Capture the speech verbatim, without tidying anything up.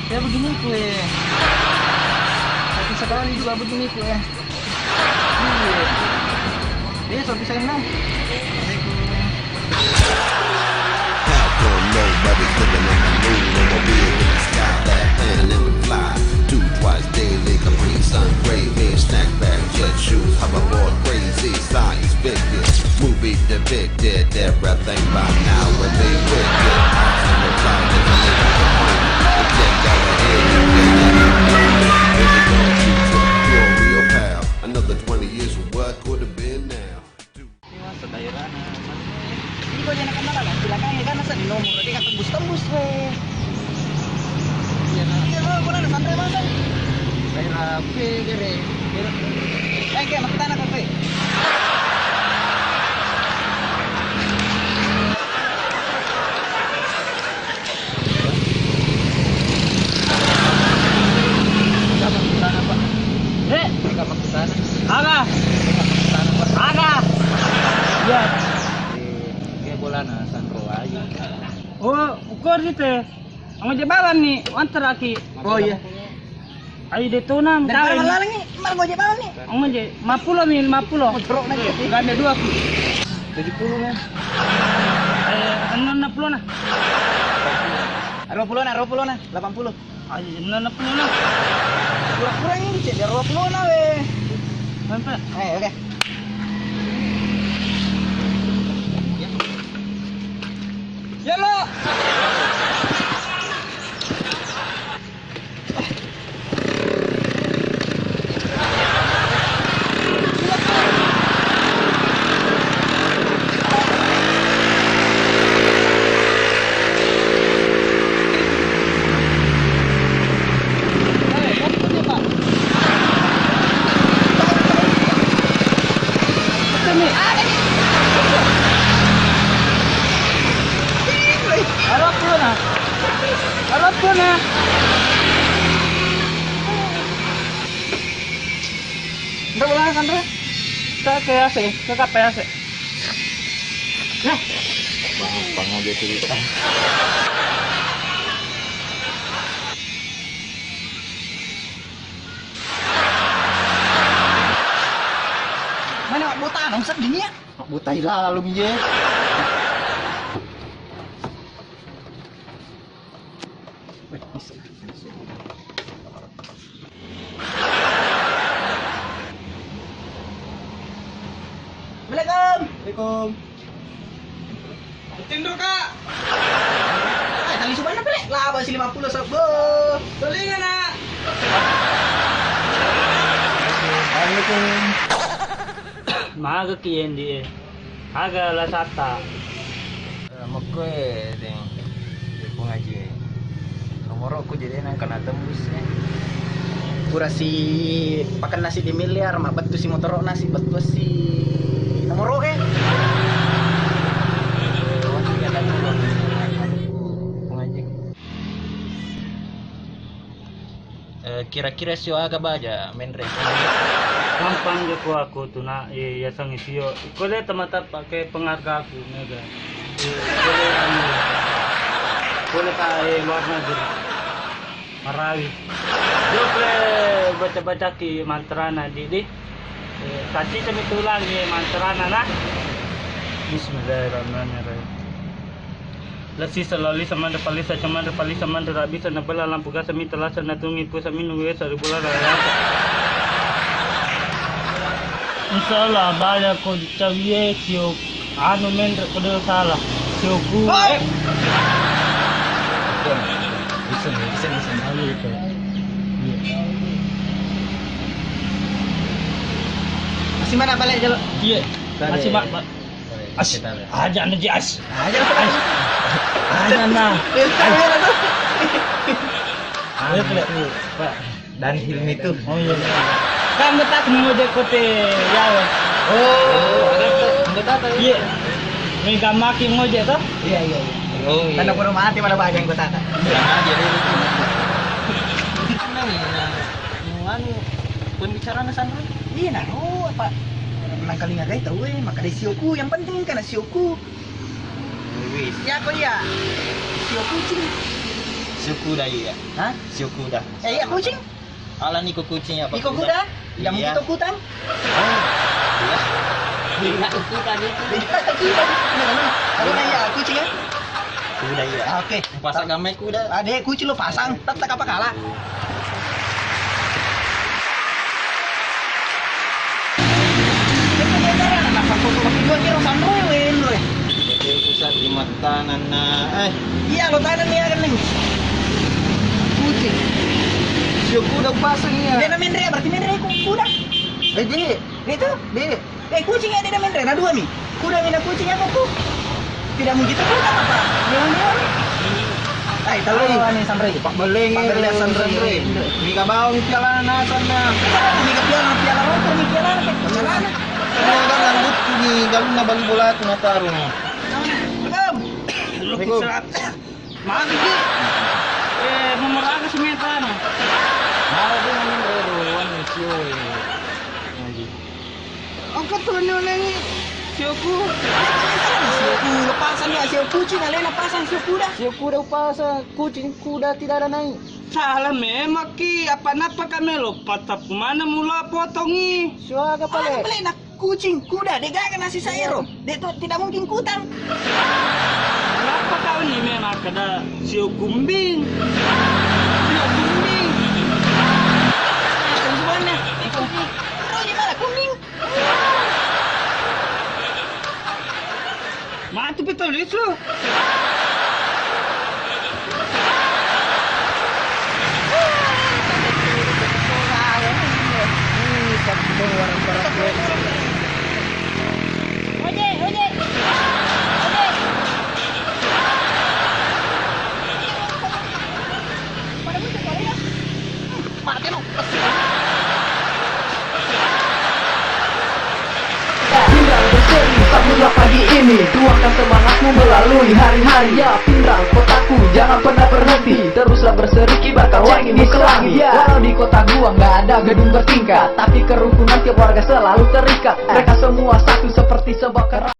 Ya begini ku eh. Tapi sekali juga begini ku eh. Iya. Besok bisa enak. How come nobody's living in the moon? No more beer in the sky, that plane and we fly. Two twice daily, Capri Sun, gravy, snack bag, jet shoes, hoverboard, crazy, science fiction, movie depicted, everything by now will be wicked. Awesome, the time is amazing, the fun, the jet got ahead, the vision. Here we go, future, pure real pal. Another twenty years of what could have been now. Dewasa daerana. Iko jana kenal lah, silakan ya kan, asal di nomor, dia kan tembus-tembus, weh. Iya, nah. Iya, lo, mana ada santai, Bang, kan? Daerah P G R. Eh, kayak makin tanah, kan, P? Enggak pakai sana, Pak. Eh? Enggak pakai sana. Aga? Enggak pakai sana, Pak. Aga? Iya. Kayak bolana sanro aja. Oh, ukur gitu ya. Mau je balan nih, antar aki. Oh iya. Ayo deh tuh nam. Dari mana malah nih? Mar mau je balan nih. Mau je, lima puluh nih, lima puluh. Mau jeruk nih. Enggak ada dua aku. Tujuh puluh nih. Eh, enam puluh nah. Dua puluh nah, dua puluh nah, delapan puluh. Ayo, enam puluh nah. Kurang-kurang ini cek biar dua puluh nah weh. Sampai. Eh, oke. Ya lo. Harap lu nah. Harap lu nah. Nda ulang kan, Re? Ka ke ase, ke kape ase. Nah. Gampang aja cerita. Mana Mak Bota nong sedih ya? Mak Bota hilang lalu minje. Assalamualaikum. Waalaikum. Tinro, Kak. Eh, tali subana pele. Laba si lima puluh sobo. Tolinga, Nak. Waalaikum. Maga ki endi e? Aga lasatta? Eh, mekko e, Deng. Pung Aji e. Nomorokku jadi nang kena tembus e. Pura si pakenna siddi miliar, mabbettu si motoro'na, si bettu si nomoro e. Pung Aji. Eh, kira-kira sio aga baja menre? Gampang jako aku tu nak, eh, yasengnge sio. Iko de tematappa ke penghargaku mega. Eh, iko de anu, iko de ta, eh, luar negeri. Marawi. Jokle baca-bacaki mantrana di, di. Eh, tadi kami tulang, eh, mantrana nah. Bismillahirrahmanirrahim. Lesi selalu lisa manre palisa cemandre palisa manre rabisa nabela lampu gasa mita lasa natungi pusa minu wesa di bulan raya. Insya Allah banyak ko cawie sio anu menre kode salah sioku. Bisa nih, bisa, bisa. Ayo itu. Iya. Masih mana balik jalur? Iya. Masih mak. As, aja na ji as. Aja na. Ayo, Pak. Dan Hilmi tuh. Oh iya. Kan betak ngojek kote yawa. Oh, anggota tuh. Iya. Mega maki ngojek toh? Iya, iya, iya. Oh, iya. Karena kurang mati mana bagian kota ta. Kurang aja deh. Anu, pembicaraan sanro. Iya, nah, oh, apa? Nang kalinga gai tau e, maka dari sioku, yang penting kan sioku. Wis. Ya, kok iya? Sio kucing. Sio kuda iya. Hah? Sio kuda. Eh, iya, kucing? Alani ko kucing apa? Iko kuda? Tidak mungkin kutang? Oh, iya. Tidak kutang itu. Tidak kutang. Iya, iya. Aku nanya, kucing ya? Kuda iya. Oke. Pasang gamai kuda. Ade, kucing lo pasang. Tetap apa kalah? Kenapa kau suruh kedua kira sanro ya, Wen, lo ya? Jadi pusat di mata nana. Eh. Iya, lo tanam ya, kan, Neng? Kucing. Sio kuda pasang iya. Dia na menre, berarti menre ku-, kuda. Eh, di. Itu? Di. Eh, kucing ya, dia na menre, na dua mi. Kuda mi na kucing apa ku? Tidak mungkin itu kuda apa? Dia na menre. Ai, tahu ini sanre. Pak Beleng, Pak Beleng sanre. Mika bau mi piala na sana. Mika piala, piala rokok, mi piala rokok, piala na. Kadang-kadang butuh ni, galunna bali bola tu nataru. Assalamualaikum. Maaf, Ki. Eh, nomor aga si metana? Mau dia main rero, wan sio ini. Lagi. Angkat tuh, ini, ini. Sioku. Sioku, lepasan ya, sioku, Cina, lena pasang sioku dah. Sioku dah pasang, kucing kuda tidak ada naik. Salah memang, Ki. Apa napa kami lo? Patap mana mula potongi? Sio aga pale? Ada pale nak. Kucing, kuda, de gaga nasi saero. De tu tidak mungkin kutang. Kenapa kau ni memang kada sio kumbing? Sio kumbing. Terus mana? Terus di mana kumbing? Mati pito lisu. Ojek, ojek. Ojek. Pada muncul kali ya. Mati lu. Tinggal berseri, bangunlah pagi ini, tuangkan semangatmu melalui hari-hari. Ya, Pinrang kotaku, jangan pernah berhenti. Teruslah berseri, kibarkan cahaya ke langit. Ya. Walau di kota gua nggak ada gedung bertingkat, tapi kerukunan tiap warga selalu terikat. Mereka semua satu seperti sebuah kerang.